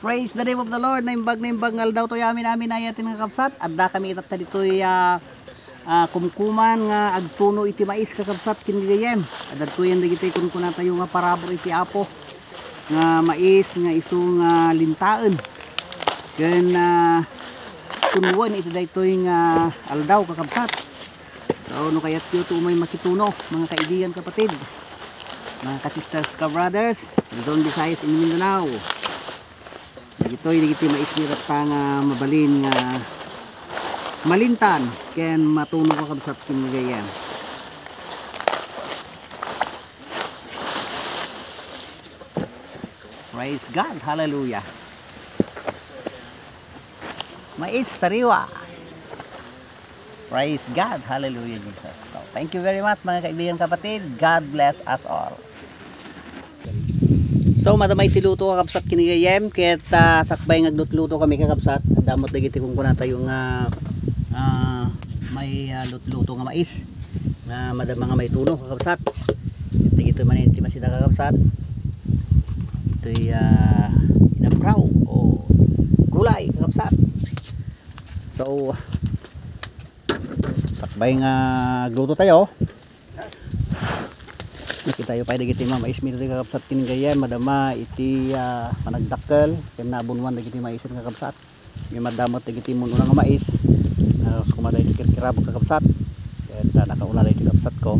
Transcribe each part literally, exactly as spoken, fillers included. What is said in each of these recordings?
Praise the name of the Lord. Naimbag, naimbag nga aldaw toy amin-amin, ay atin nga kabsat. Adda kami itatta ditoy, ah, ah, kumkuman nga agtuno iti mais, kakabsat, ken gagayyem. Adda toyen dagitoy kunkunatayo nga parabur iti Apo nga mais nga isu nga lintaen ken, ah, tunuen iti daytoy nga aldaw, kakabsat. So, no kayatyo to umay makituno, mga kaibigan, kapatid, mga ka-sisters, ka-brothers, Luzon, Visayas, in Mindanao. Dagitoy, dagiti mais ni ratta nga mabalin nga malintan ken matuno, kakabsat, ken gagayyem. Praise God. Hallelujah. Mais sariwa. Praise God. Hallelujah, Jesus. So, thank you very much, mga kaibigan, kapatid. God bless us all. So, madamay ti luto, kakabsat, ken gagayyem, ket, ah, sakbay nga aglutluto kami, kakabsat, adda met dagiti kunkunatayo nga, ah, may, ah, lutluto nga mais nga madama nga maituno, kakabsat. Ket dagitoy manen ti masida, kakabsat. Itoy, ah, inapraw o gulay, kakabsat. So, sakbay nga agluto tayo. Nakitayo pay dagiti mamais mi ditoy, kakabsat, ken gagayyem, madama iti, ah, panagdakkel ken nabunwan dagiti mais, kakabsat. Ngem adda met dagiti mun-una nga mais. Narus koma dagiti kirkirabag, kakabsat. Ket, ah, nakauna dagiti kabsatko.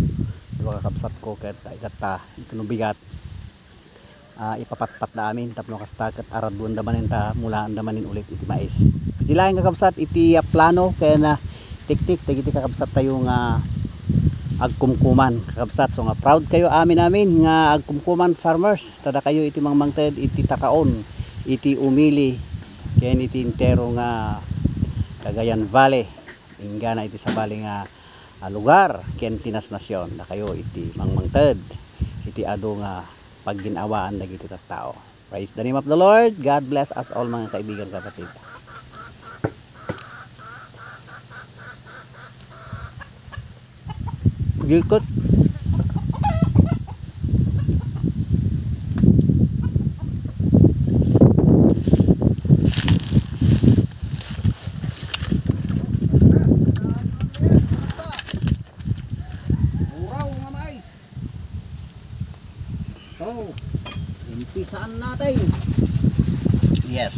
Dua ka kabsatko ket, ah, itatta, iti no bigat, ah, ipapatpatda amin tapno kasta ket araduenda manen ta mulaenda manen ulit iti mais. Kasdi laeng, kakabsat, iti, ah, plano ken, ah, teknik dagiti kakabsattayo nga agkumkuman, kakabsat. So nga proud kayo amin-amin nga agkumkuman farmers, ta dakayo iti mangmangted iti tataon, iti umili, ken iti entero nga Cagayan Valley, inggana iti sabali nga, ah, lugar ken ti nasnasion. Dakayo iti mangmangted iti adu nga paggin-awaan dagiti tattao. Praise the name of the Lord. God bless us all, mga kaibigan, kapatid. Gikot. Uraw nga mais. So, umpisaan natin. Yes.